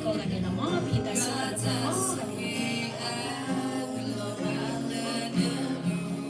ကိးဂၤဒဲးလီၤမး ပဟ့ၣ်တၢ်ဆိၣ်ဂ့ၤတၢ်ဘျုးကိးဂၤဒဲး တၢ်ကမီၤ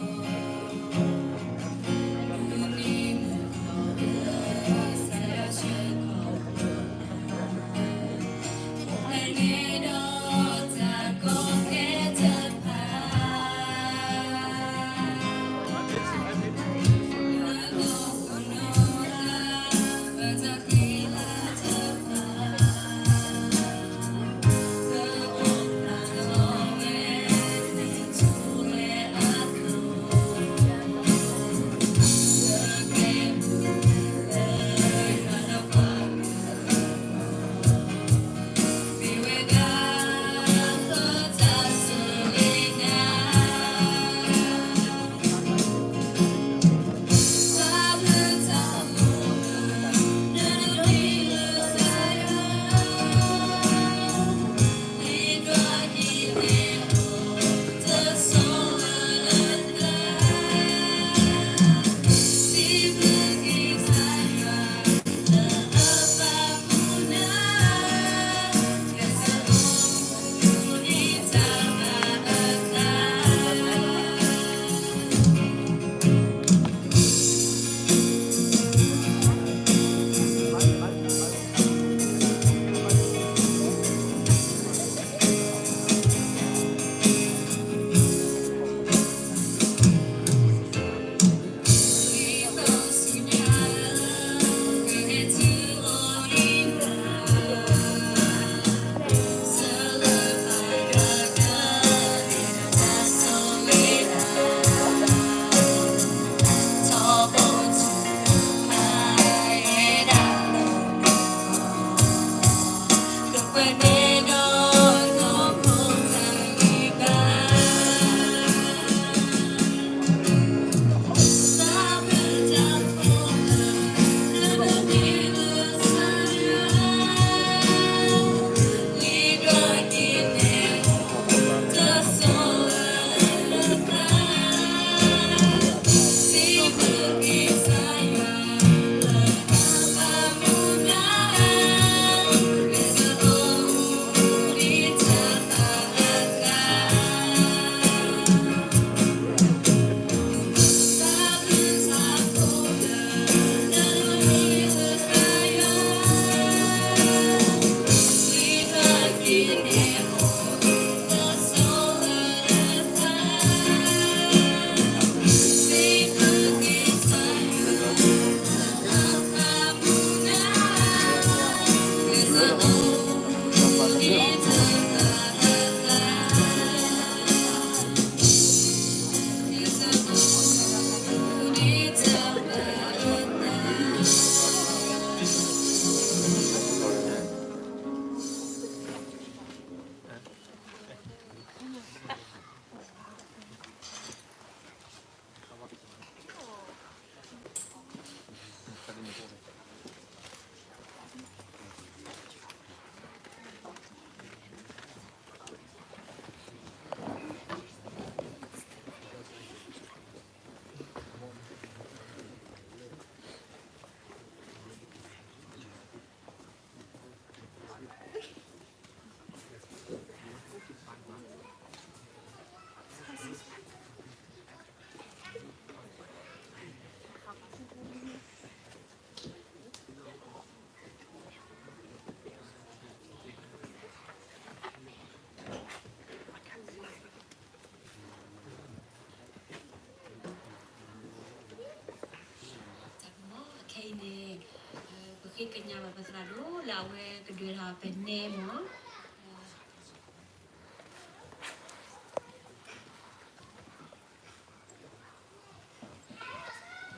အခဲအံၤန့ၣ် ပဃ့ကညးဘၣ်ပသရၣ်ဒိၣ်လၢအဝဲကဒုးထီၣ်ပနဲမၢ်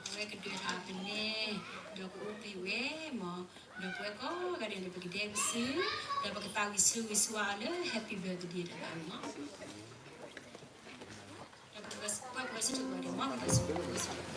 အဝဲကဒုးထီၣ်ပနဲ ဒီးကအိၣ်ဘှံးဝဲမၢ်, ဒီးပဝဲကိးဂၤဒဲးန့ၣ် ပကဒဲကစု, ဒီးပကသးဝံၣ်ဆူဂံၢ်ဆူဝါအီၤလၢ Happy Birthday တဘျီန့ၣ်မၢ်. ဒီးပဝဲပဝဲဆူတဘျီဒဲးမၢ် ပကသးဝံၣ်ဆူ ပ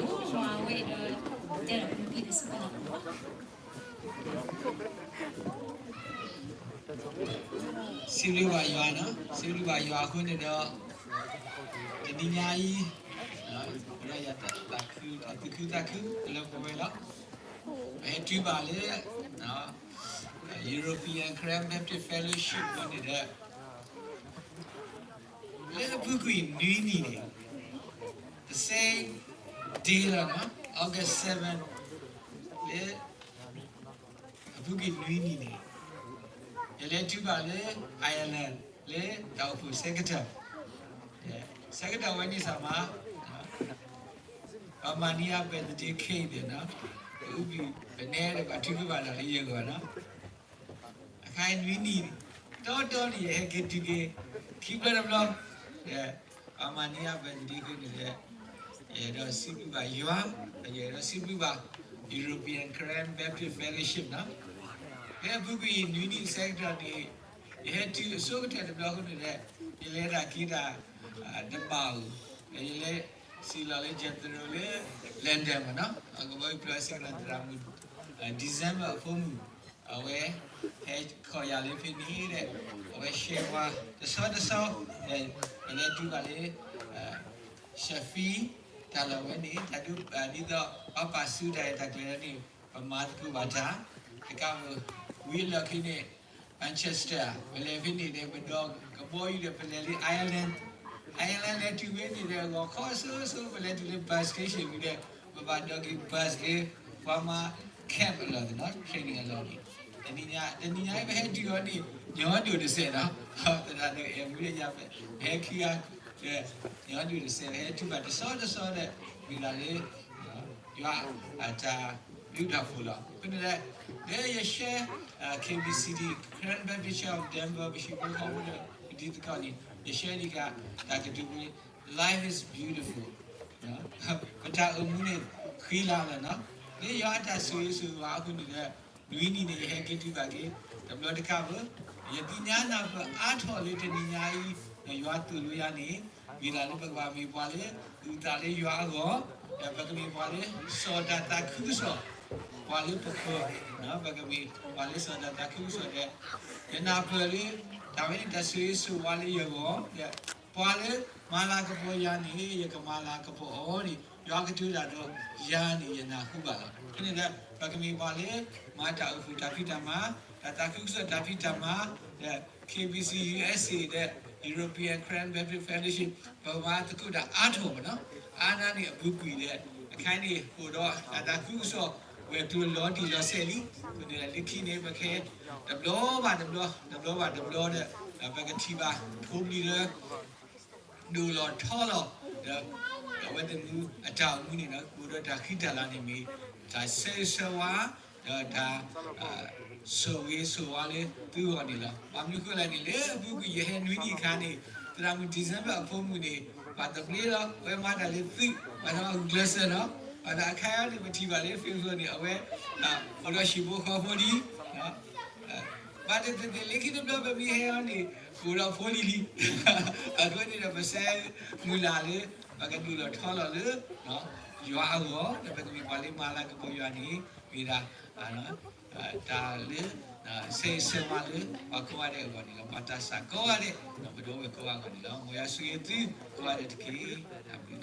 ဝဲအဝဲဒီး တဲဒီးပမ့ၢ်ဖဲဒီးစံးဘၣ်လီၤ စံးဘျုးဘၣ်ယွၤနီၤ, စံးဘျုးဘၣ်ယွၤအဃိန့ၣ်ဒီး တနံၤညါအံၤ ပဝဲယၤသးခု အသူၣ်ခုသးခုလၢပဝဲလီၤ. ပဟဲတုၤဘၣ်လၢ European Karen Baptist Fellowship အဃိန့ၣ်ဒီး လၢအပူၤကွံာ်နွံနံၤန့ၣ် the same day လီၤနီၤ, August seven လၢ အပူၤကွံာ်နွံနံၤန့ၣ် ယလဲၤတုၤဘၣ်လၢ Ireland လၢတၢ်အိၣ်ဖှိၣ်ဆၢကတီၢ်, ဆၢကတီၢ်ဝဲန့ၣ်စ့ၢ်မး ပှၤမၤန့ၢ်ယၤ birthday cake န့ၣ်နီၤ, ပအူပံၤပနဲဒီး ပှၤထုကဖၣ်တၢ်လၢယဂီၢ်နီၤ, အခါအံၤနွံနံၤ တီတီန့ၣ် ယဟဲက့ၤတုၤက့ၤ ခံဘျီတဘျီ, ပှၤမၤန့ၢ်ယၤ birthday cake န့ၣ်ဒီး ယအဲၣ်ဒိးစံးဘျုးဘၣ်ယွၤ, ဒီးယအဲၣ်ဒိးစံးဘျုးဘၣ် European Karen Baptist Fellowship နီၤ, လၢအပူၤကွံာ်နွံနံၤဆၢကတီၢ်န့ၣ် ယဟဲတုၤအဆိကတၢၢ်တဘျီအဃိန့ၣ်ဒီး ယလဲၤတၢ်က့ၤတၢ် တဘၣ်ဧိၤ, ဒီးယလဲၤစံၣ်လီၤလၢ Jethro လၢ London မ့ၢ်နီၤ, အကဘီယူၤဖျိစ့ၢ်ကီးသရၣ်မုၣ် December အဖိမုၣ် အဝဲ ဟဲခီၣ်ယၤလၢဖဲန့ၣ်ဒီး အဝဲ share ပှၤတဆီတဆီ, ဒီးပလဲၤတုၤဘၣ်လၢ Sheffield တၢ်လီၢ်ဝဲန့ၣ် တၢ်ဒုး ဒ်သိးပှၤပာ်စုတၢ်ရဲၣ်တၢ်ကျဲၤန့ၣ် ပမၤသကိးဘၣ်တၢ်, တကးဘၣ် ဝံၤအလီၢ်ခံန့ၣ် Manchester ပလဲၤဖဲန့ၣ်ဒီး ပဒိးကဘီယူၤဒီး ပလဲၤလၢ Ireland, Ireland လဲၤတုၤဖဲန့ၣ်ဒီး ဂီၤခီစိၤစိၤ ပလဲၤတုၤလၢ bus station ဝံၤဒီး ပဘၣ်ဒိးက့ၤ bus လၢ ပှၤမၤ camp အလီၢ်န့ၣ်နီၤ, training အလီၢ်န့ၣ်, တနံၤညါ တနံၤညါအံၤ ပဟဲတုၤအီၤန့ၣ် ညီဒိၣ်တစဲးနီၤ, သရၣ်ဒီးအဲၣ်မူဒီးယၤ ပဟဲခံဂၤ ညီဒိၣ်တစဲး ပဟဲတုၤဘၣ်တဆီတဆီဒီး မ့ၢ်ဒၣ်လၢ ယွၤအတၢ်ဘျုးတၢ်ဖှိၣ်လီၤ. အဃိန့ၣ်ဒီး လၢယ share KBCD, Karen Baptist Church of Denver ပဟံၣ်ဖိဃီဖိဒီးပဒ်သကိးန့ၣ် ယ share ဒံးကးတၢ်ကတိၤ Life is beautiful, ပတၢ်အိၣ်မူန့ၣ် ဃံလၤလီၤနီၤ, လၢယွၤအတၢ်ဆိၣ်ဂ့ၤဆိၣ်ဝါအဃိန့ၣ်ဒီး နွံနံၤန့ၣ် ယဟဲက့ၤတုၤဘၣ်က့ၤ တဘျီတခါဘၣ်, ယသ့ၣ်ညါနၢ်ပၢၢ်အါထီၣ်လၢတနံၤညါအံၤ ယွၤသိၣ်လိယၤန့ၣ် မ့ၢ်ဒၣ်လၢပကဘၣ်မ့ၢ်ပှၤလၢ အုၣ်သးလၢယွၤအဂီၢ်, ဒီးပကမ့ၢ်ပှၤလၢ စီၤတၢ်သးခုကစီၣ်, ပှၤလၢပက, ပကမ့ၢ်ပှၤလၢစီၤတၢ်သးခုကစီၣ်ဒီး ယနၢ်ပၢၢ်လၢ တၢ်ဝဲန့ၣ်တၢ်ဆိၣ်ဂ့ၤဆိၣ်ဝါလၢယဂီၢ်, ဒီးပှၤလၢမၤလၤကပီၤယၤန့ၣ် ယကမၤလၤကပီၤအီၤန့ၣ် ယွၤကတိၤတၢ်ဒီးယၤန့ၣ် ယနၢ်ဟူဘၣ်လီၤ. ဖဲန့ၣ်ဒီး ပကမ့ၢ်ပှၤလၢ မၤတၢ်အိၣ်ဖှိၣ်တၢ်ဖံးတၢ်မၤ, တၢ်သးခုကစီၣ်တၢ်ဖံးတၢ်မၤ, ဒီး KBC USA ဒီး European Karen Baptist Fellowship ပမၤသကိးတၢ်အါထီၣ်မ့ၢ်နီၤ, အါနၤန့ၣ်အပူၤကွံာ်ဒီး အခါအံၤန့ၣ် အိၣ်ဒီးတၢ်သးခုကစီၣ် ဝဲၤကျိၤလီၤတံၢ်လီၤဆဲးလံ, အဃိန့ၣ်ဒီး လၢခံန့ၣ် ပကဟဲ တဘျီဘၣ်တဘျီ, တဘျီဘၣ်တဘျီဒီး ပကထံၣ်ဘၣ် ဖိပျံၤလၢ ဒိၣ်လီၤထီလီၤ, ဒီး အဝဲသ့ၣ်မူအတၢ်အိၣ်မူန့ၣ်ဒီး အိၣ်ဒီးတၢ်ဃံတၢ်လၤန့ၣ်မ့ၢ် တၢ်ဆၢဂ့ၤဆၢဝါ, ဒီးတၢ် ဆိၣ်ဂ့ၤဆိၣ်ဝါလၢသုဂီၢ်န့ၣ်လီၤ. ဘၣ်မနုၤဃိလဲၣ်န့ၣ် လၢအပူၤကွံာ်ယဟဲနွံနံၤအခါန့ၣ် သရၣ်မုၣ် December အဖိမုၣ်န့ၣ် ပှၤသဘျ့လီၤ, အဝဲမၤတၢ်လၢသုး, ပှၤသဘျ့ဂုာ်ကျဲးစၢးနီၤ, ဘၣ်ဆၣ်အခါအံၤန့ၣ် ပထံၣ်ဘၣ်လၢ Facebook န့ၣ် အဝဲ အိၣ်ဒီးဟံၣ်ဖိဃီဖိလံ ဘၣ်သ့ၣ်သ့ၣ်လၢခံတဘျီပမ့ၢ်ဟဲအီၤန့ၣ် အိၣ်ဒီးဖိလံၤလံ, အဃိန့ၣ်ဒီး ပဆၢမုၢ်လၢ်လၢ ပကဒိၣ်လီၤထီလီၤလၢ ယွၤအဂီၢ် ဒီးပကမ့ၢ်ပှၤလၢမၤလၤကပီၤယွၤန့ၣ် မ့ၢ်ဒၣ် တၢ်လၢ ဆၢဂ့ၤဆၢဝါလၢ ပှၤကိးဂၤဒဲးအဂီၢ်န့ၣ်လီၤ. ပှၤသးစၢ်ကိးဂၤဒဲး ပဒီပုၢ်ဝဲၢ်ကိးဂၤဒဲးန့ၣ်လီၤ. မ်ယွၤဆိၣ်ဂ့ၤသုကိးဂၤဒဲးတက့ၢ်. တၢ်ဘျုး